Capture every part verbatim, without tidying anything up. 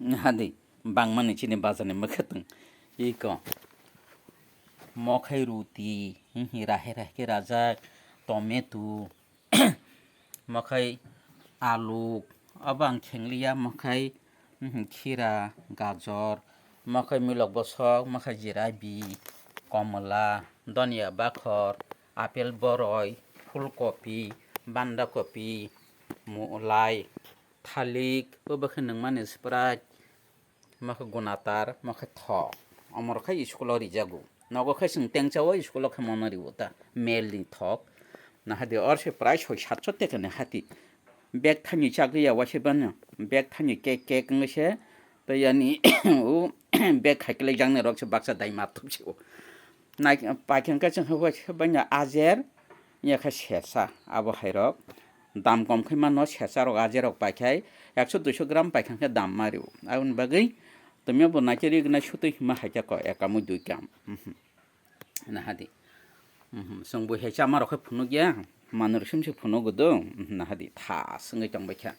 Hadi, bangmani chini bazarni mwkhwtwng. Iko. Mokhai ruti, hihi, rahe rahe khe rajak, tomato, mokhai alu, obo ang khengliya, mokhai, hihi, khira, gajor, mokhai milok bosok, mokhai jirabi, komla, donya bakhor, apple boroi, phulkopi, bandakopi, mulai, thalik, obo khe nungmani Sprite, mokhe gunatar, mokhe thok. Omorok khai school o rijago. Nogo khai chwng tengchao school o khe mono rio ta. Mel ni thok. Nahadi or se prai soi satso teka ni hati. Bag thani chakri ya waise bano. Bag thani kek kek wngwi se. Tei yani o bag khai kle jang ni rok se baksa dai ma thup se o. Nai paikha khe chwng hai waise banya ajer. Ya khe sesa abo hai rok. Dam kom khai mano sesa rok ajer rok paikhai. Ekso duiso gram paikha khe dam ma rio. Aboni bagwi Tumi bo naikhe ri gnai sutwi hima hai khe ko ekam dui kam. Mhm. Nahadi. Mhm. Chwng bo hai chama rok khe phunuk ya. Manwi rok simsi phunuk do. Mhm. Nahadi. Tha swngwi tong bai kha.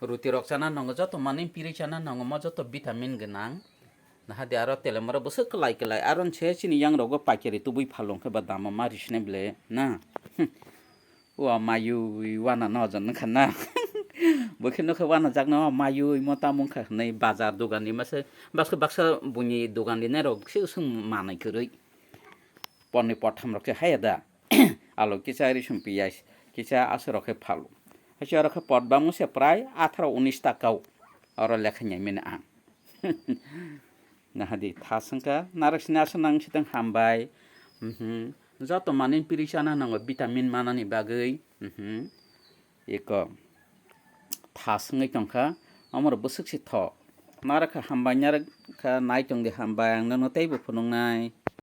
Ruti rok chana nango joto manwi piri chana nango mo joto vitamin gwnang. Nahadi aro telemaro bwswk kwlai kwlai. Aron se chini yang rogo paikari tubui phalung khe ba dama ma risne ble na. Hmm. O mayui wana no jan wngkha na. Bo khe nokhe wana jakno o mayui mo tamo wngkha hwnwi bazar dogan ni masa baksa baksa buini dogan ni nairok se swng manwi kwrwi. Porni portham rok se haya da. Alo kisa risum piyaj kisa aswk rok khe phalu. Haisi oro khe pot bangma se prai atharo unis taka o. Oro lekha nyaimani ang. Nahadi tha swngkha, narwk sini aswk nang sitang hambai. Mhm. Joto manwi piri chana nango vitamin manani bagwi. Mhm. Eko tha swngwi tongkha, omoro bwswk si tho. Narwk kha hambai, narwk kha nai tongdi hambai, ang nono teibo phunuknai.